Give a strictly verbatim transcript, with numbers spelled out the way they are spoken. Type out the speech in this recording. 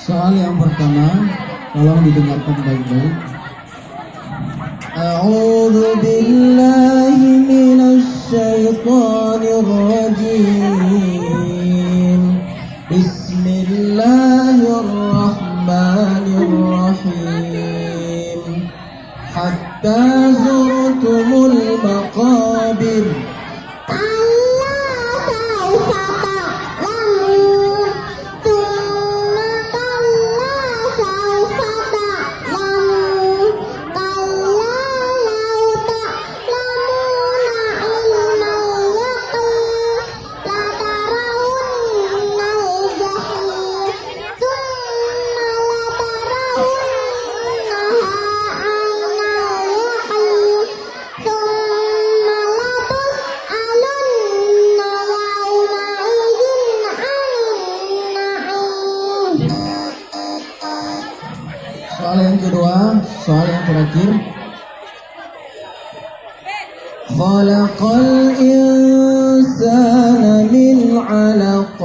Soal yang pertama, tolong didengarkan baik-baik. أعوذ بالله من الشيطان الرجيم. بسم الله الرحمن الرحيم. حتى زرتم المقابر. كلا سوف تعلمون. ثم كلا سوف تعلمون. كلا لو تعلمون علم اليقين. لترون الجحيم. ثم لترونها عين اليقين. ثم لتسألن يومئذ عن النعيم. Soal yang kedua, soal yang terakhir. خلق الإنسان من علق.